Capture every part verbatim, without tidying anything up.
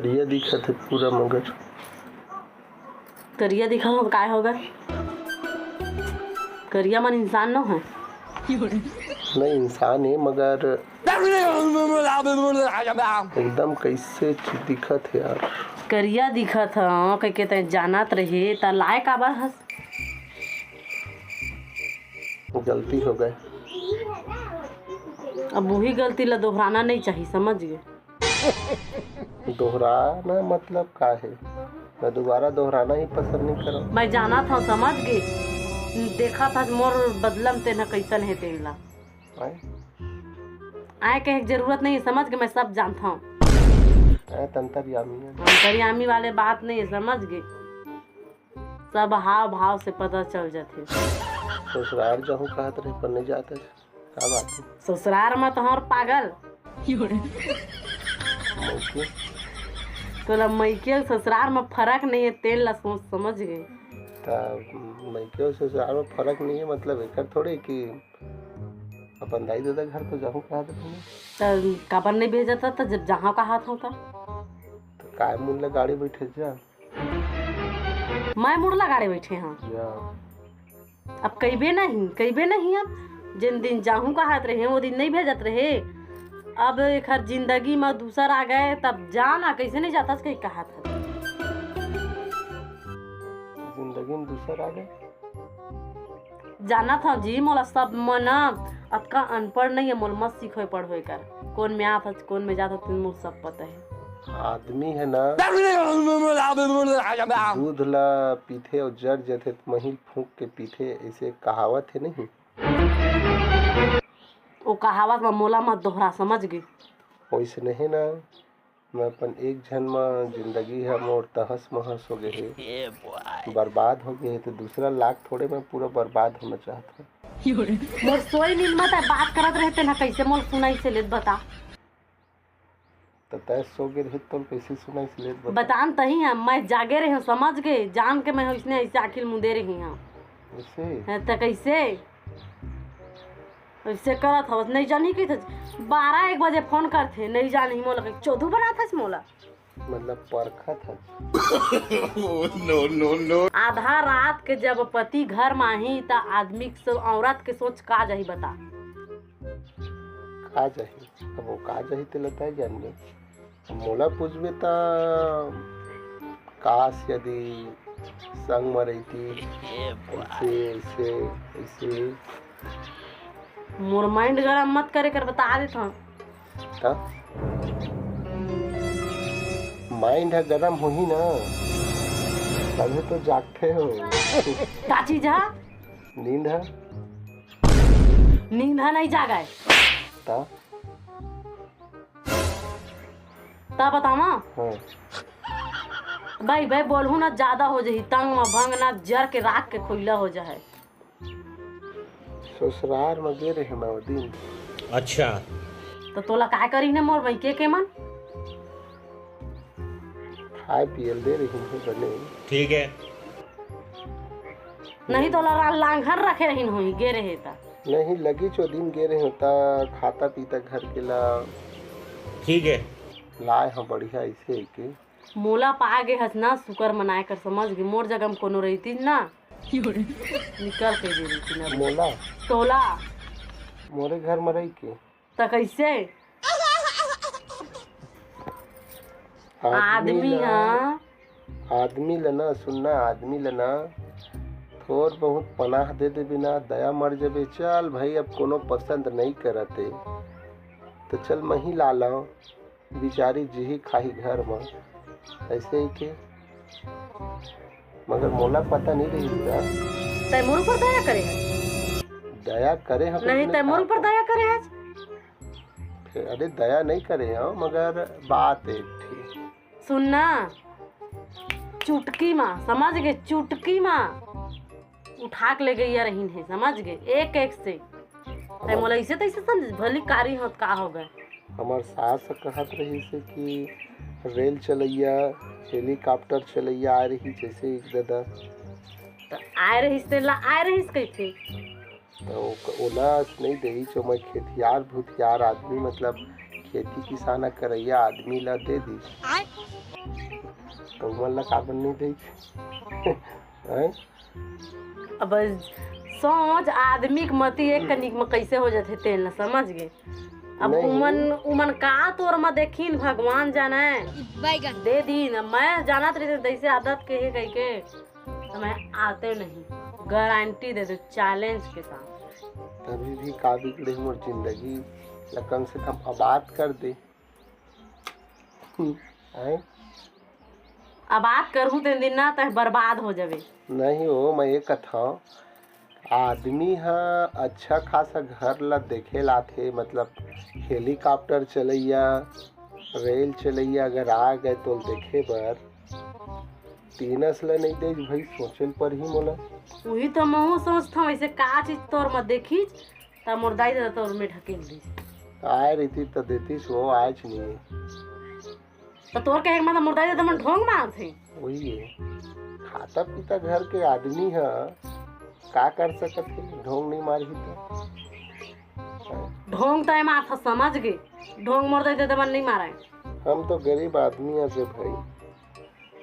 करिया दिखत हे पूरा मगर। करिया दिखत हो तो काय होगे? करिया मन इंसान नो हे। नहीं, इंसान हे मगर एकदम कैसे चीज दिखत हे यार। करिया दिखत ह कहिके तैं जानत रहे त लाए काबर हस? गलती होगे। अब वही गलती ला दोहराना नहीं चाहिए, समझ गे? दोहराना मतलब का हे? मैं दोबारा दोहराना ही पसंद नहीं करंव। मैं जानत हंव, समझ गे। देखत हस मोर बदला म तेन ह कइसन हे तेन ला। आय? आय कहे के जरूरत नहीं हे, समझ गे, मैं सब जानत हंव। आय त अंतर्यामी हे। अंतर्यामी वाले बात नहीं हे, समझ गे। सब हाव भाव से पता चल जाथे। ससुरार जाहूं कहत रहे पर नहीं जात हे। का बात हे? ससुरार म तो हर पागल। मइके? तोला मइके अउ ससुरार म फरक नहीं हे, तेन ला सोच समझ गे। त मइके अउ ससुरार म फरक नहीं हे, मतलब एकर थोड़े कि अपन दाई ददा घर तो जाहूं कहत रहे। त काबर नहीं भेजत त जब जाहूं कहत हंव त? त काय मुड़ ला गाड़ी बैठे जा। मैं मुड़ ला गाड़ी बैठे हंव। जा। अब कहिबे नहीं, कहिबे नहीं। अब जेन दिन जाहूं कहत रहे, वो दिन नहीं भेजत रहे। अब एकर जिंदगी म दूसर आ गे, तब जा ना, कइसे नहीं जाथस कहिके कहत हस। जिंदगी म दूसर आ गे। जानत हंव जी, मोला सब मन अतका अनपढ़ नहीं हे, मोला मत सिखोय पढ़ोय कर। कोन में आत हस, कोन में जात हस, तेन मोला सब पता हे। आदमी हे ना, दूध ला पीथे अउ जर जथे त मही ल फूंक के पीथे, अइसे कहावत हे नहीं। वो कहावत ला मोला मत दोहरा, समझ गे। वइसने हे ना, मैं अपन एक झन म जिंदगी ह मोर तहस महस हो गे हे, बर्बाद हो गे हे, त दूसरा लाख थोड़े मैं पूरा बर्बाद होना चाहत हंव। मोर सोई नींद म तैं बात करत रहे, तेन ह कइसे मोला सुनाइस लेत बता। त तैं सो गे रहे त तोला कइसे सुनाइस लेत बता। बतान तहीं ह, मैं जागे रहे हंव, समझ गे, जान के मैं अइसने अइसे आँखी ल मुदे रहे हंव। अइसे? हैं, त कइसे? अइसे करत हवस, नहीं जानही कहिथस। बारह एक बजे फोन करथे, नहीं जानही मोला, कहिके चोदू बनाथस मोला। मतलब परखत हस। No, no, no। आधा रात के जब पति घर म आही, त आदमी के सो-, औरत के सोच का जाही बता? का जाही? अब वो का जाही, तेला तैं जानबे। अब मोला पूछबे त काश यदि संग म रहिती, अइसे, अइसे, अइसे। मोर mind गरम मत करे कर, बता देत हंव। त? Mind ह गरम होही ना, तभे तो जागथे हो। का चीज ह? नींद ह। नींद ह नहीं जागय। त? त बतावा? हाँ। भाई, भाई, बोलहूं ना, ज्यादा हो जाही, तंग म भंग ना, जर के राख के खोइला हो जाए। ससुरार म गे रहे मैं वो दिन। अच्छा। त तोला काय करी ने मोर मइके के मन? खाए पिए ल दे रही हूँ बने। ठीक है। नहीं तो ला-, लांघन रखे रहिन होही, गे रहे त। नहीं, लगी चो दिन गे रहे होता, खाता पीता घर के ला। ठीक है। लाए हाँ बढ़िया ऐसे है के। मोला पा गे हस ना, सुकर मनाए कर समझ गे, मोर जगह में कोनो रहितिस ना। निकल के दे रही ना। मोला? तोला। मोरे घर में रही के? त कैसे? आदमी आदमी ला, हाँ। आदमी ला ना, सुनना, आदमी ला ना, थोर बहुत पनाह दे देबे ना, दया मर जाबे। चल भाई, अब कोनो पसंद नहीं करत हे, तो चल मही ला लाओ, बिचारी जिही खाही घर में, ऐसे ही के। मगर मोला पता नहीं रही का। तै मोर ऊपर दया करे है? दया करे हम नहीं, तै मोर ऊपर दया करे है। फिर, अरे, दया नहीं करे हो, मगर बात एक थी। सुनना, चुटकी माँ, समझ गए, चुटकी माँ उठा के ले गई रहीन है, समझ गए, एक एक से। तै मोला ऐसे तैसे समझ, भली कारी होत का हो गए। हमार सास कहत रही से कि रेल चलैया, हेलीकॉप्टर चलैया आ रही जैसे एक दादा। त आए रहिस तेला आए रहिस कहिथे। त ओ-, ओला नहीं देही, जो मैं खेतियार भूतियार आदमी, मतलब खेती किसाना करैया आदमी ला दे दी। आय? त उमन ला काबर नहीं दे? हैं? अब सोच, आदमी के मति एक कनिक में कैसे हो जाथे, तेन ला समझ गे। अब नहीं। उमन, उमन का तोर में देखिन, भगवान जाने। बैगन। दे दीन, मैं जानत रहितेंव तैसे आदत के हे कहिके, त मैं आतेंव नहीं, गारंटी दे देंव, चैलेंज के साथ। तभी भी का बिगड़े मोर जिंदगी ला, कम से कम आबाद कर दे। हैं? आबाद करहूं तेन दिन ना, तैं बर्बाद हो जाबे। नहीं हो, मैं ये कथंव, आदमी ह अच्छा खासा घर ला देखे लाथे, मतलब हेलीकॉप्टर चलैया, रेल चलैया अगर आ गे तोला देखे बर, तेन अस ला नहीं दे भाई, सोचे ल परही मोला। उही तो महूं सोचथंव, ऐसे का चीज तोर में देखिच, त मोर दाई ददा तोर में ढकेल दीस। आय रहितिस त देतिस हो, आयच नहीं। त तोर कहे के मतलब मोर दाई ददा मन ढोंग मारथे? वही है, खाता पीता घर के आदमी ह का कर सकत हे, ढोंग नहीं मारही त। ढोंग त मारथे, समझ गे, ढोंग मोर दाई ददा मन नहीं मारय। हम तो गरीब आदमी हन रे भाई।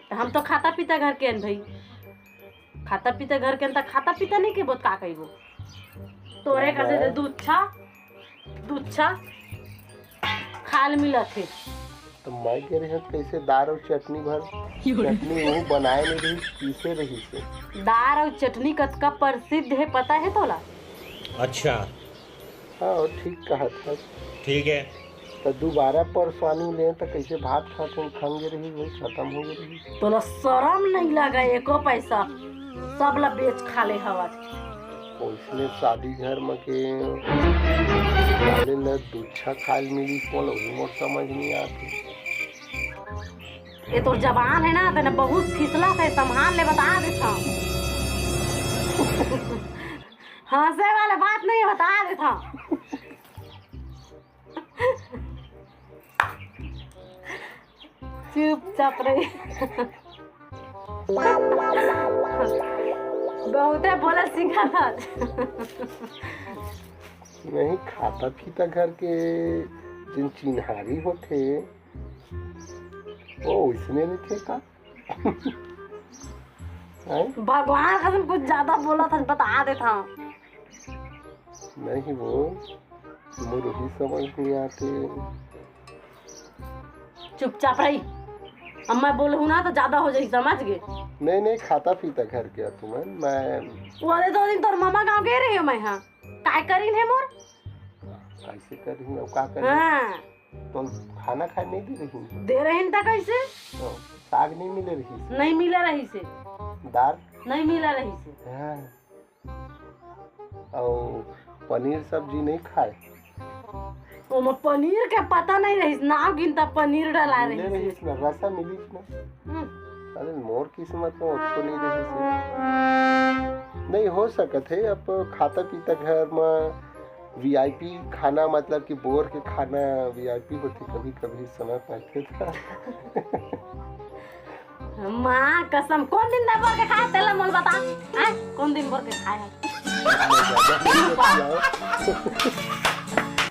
त हम तो खाता पीता घर के हन भाई, खाता पीता घर के हन त खाता पीता नहीं कहिबो त का कहिबो? तोरे कसे दे दुच्छा, दुच्छा खाल मिलत हे। त मैं गे रहेंव कइसे दार अउ चटनी भर, चटनी वो बनाए नहीं रहिस, पीसे रहिस हे। दार अउ चटनी कतका प्रसिद्ध हे, पता हे तोला? अच्छा। हाँ, ठीक कहत हस। ठीक है। त दोबारा परसों ले त कइसे भात खात हन, खंग रही, वही खत्म हो गई रही। तोला शरम नहीं लगा एको पैसा, सब ला बेच खा ले हवस। ओइसने शादी घर म के डाले ल दुच्छा खाए ल मिलिस मोला, वही मोर समझ नहीं आत हे। ये तोर जबान है ना, तेने बहुत फिसला से संभाल ले, बता देथंव। हंसे वाला बात नहीं है, बता देथंव। चुपचाप रही। बहुते बोला सीखा था। नहीं, खाता पीता घर के जिन चिन्हारी होथे, वो ओइसने रहिथे का? हैं? भगवान कसम कुछ ज्यादा बोलत हस, बता देथंव। नहीं वो, मोर वही समझ नहीं आत हे। चुपचाप रही, अब मैं बोलहूं ना त ज्यादा हो जाही, समझ गे? नहीं, नहीं, खाता पीता घर के तुमन, मैं वो दे दो दिन तोर मामा गांव गे रहेंव मैं, हाँ, काय करिन हे मोर? कैसे करिन, अब का करिन? हाँ। तो खाना खाए नहीं दे रही? दे रहिन त कैसे? तो साग नहीं मिले रहिस? नहीं मिले रहिस हे। दाल? नहीं मिले रहिस हे। हाँ। अउ पनीर सब्जी नहीं खाए? ओमा पनीर के पता नहीं रहिस, नाव गिनता पनीर डला मिले रहिस हे। रहिस ना, रसा मिलिस ना। हम्म। अरे मोर किस्मत में उसको नहीं रहिस हे। नहीं हो सकत हे, अब खाता पीता घर में वीआईपी खाना, मतलब कि बोर के खाना वीआईपी होथे, कभी-कभी समय पाथे त। माँ कसम, कोन दिन दे बोर के खाए, तेला मोला बता। हैं? कोन दिन बोर के खाए हे?